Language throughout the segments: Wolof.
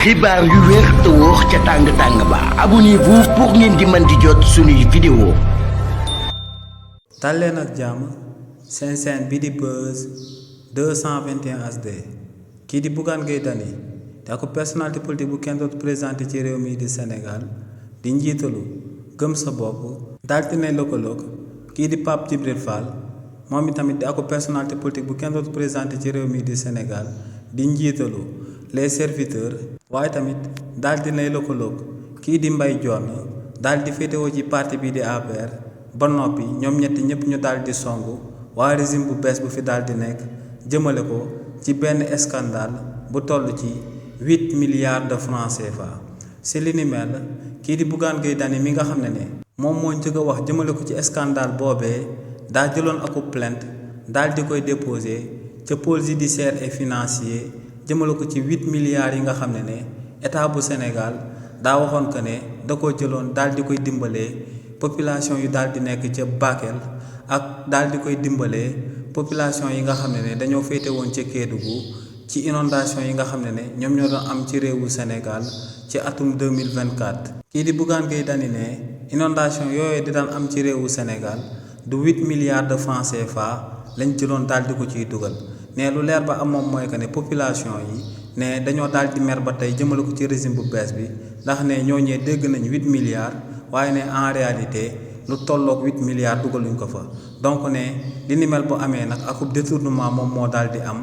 xibaar yu wér te wóor ca tàng ba abonnez-vous pour ngeen di mën di jot suñuy vidéo. dal leen ak jàmm seen chaîne bi di Buzz 221 HD kii di Bougane Gueye Dany te ak personnalité politique bu kenn dootu présenté ci réew mi di Sénégal di njiitalu gëm sa bopp daal di ne lëkkaloog kii di Pape Djibril Fall moom itamit di ak personnalité politique bu kenn dootu présenté ci réew mi di Sénégal di njiitalu les serviteurs waaye tamit daal di nay lëkkaloog kii di Mbaye Dione daal di féetewoo ci parti bi di APR ba noppi ñoom ñetti ñëpp ñu daal di songu waa régime bu bees bu fi daal di nekk jëmale ko ci benn scandale bu toll ci 8 milliards de francs CFA. si li ni mel kii di Bougane Gueye Dany mi nga xam ne moom moo njëkk a wax jëmale ko ci scandale boobee daa jëloon aku plainte daal di koy déposé ca pôle judiciaire et financier jëmale ko ci 8 milliards yi nga xam ne état bu Sénégal daa waxoon que ne da ko jëloon daal di koy dimbalee population yu daal di nekk ca Bakel ak daal di koy dimbalee population yi nga xam ne dañoo féete woon ca Kédougou ci inondation yi nga xam ne ñoom ñoo doon am ci réewu Sénégal ci atum 2024. kii di Bougane Gueye Dany ne inondation yooyu di daan am ci réewu Sénégal du 8 milliards de francs CFA lañ jëloon daal di ko ciy dugal ne lu leer ba am moom mooy que ne population yi ne dañoo daal di mer ba tey jëmale ko ci régime bu bees bi ndax ne ñooñee dégg nañ 8 milliards waaye ne en réalité lu tolloog 8 milliards dugaluñ ko fa donc ne li ni mel bu amee nag akub détournement moom moo daal di am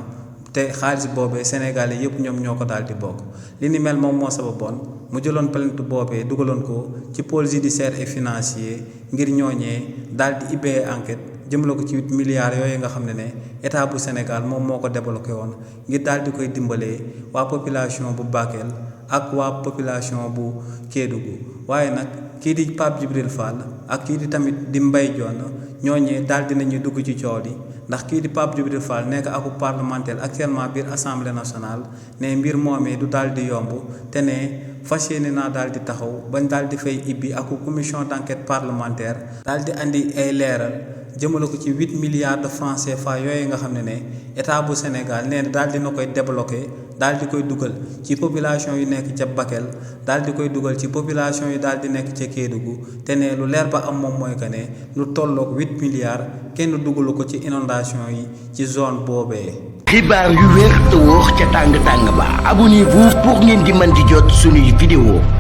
te xaalis boobee Sénégalais yëpp ñoom ñoo ko daal di bokk li ni mel moom moo sababoon mu jëloon plainte boobee dugaloon ko ci pôle judiciaire et financier ngir ñooñee daal di ibbee enquête jëmale ko ci 8 milliards yooyu nga xam ne état bu Sénégal moom moo ko débloqué woon ngir daal di koy dimbalee waa population bu Bakel ak waa population bu Kédougou waaye nag kii di Pape Djibril Fall ak kii di tamit di Mbaye Dione ñooñee daal di nañu dugg ci coow li ndax kii di Pape Djibril Fall nekk aku parlementaire actuellement biir assemblée nationale ne mbir moomee du daal di yomb te ne fas yéene naa daal di taxaw bañ daal di fay ibbi aku commission d'enquête parlementaire daal di andi ay leeral jëmale ko ci 8 milliards de francs CFA yooyu nga xam ne état bu Sénégal nee na daal dina koy débloqué daal di koy dugal ci population yu nekk ca Bakel daal di koy dugal ci population yu daal di nekk ca Kédougou te ne lu leer ba am moom mooy que ne lu tolloog 8 milliards kenn dugalu ko ci inondation yi ci zone boobee. xibaar yu wér te wóor ca tàng ba abonnez-vous pour ngeen di mën di jot suñuy vidéo.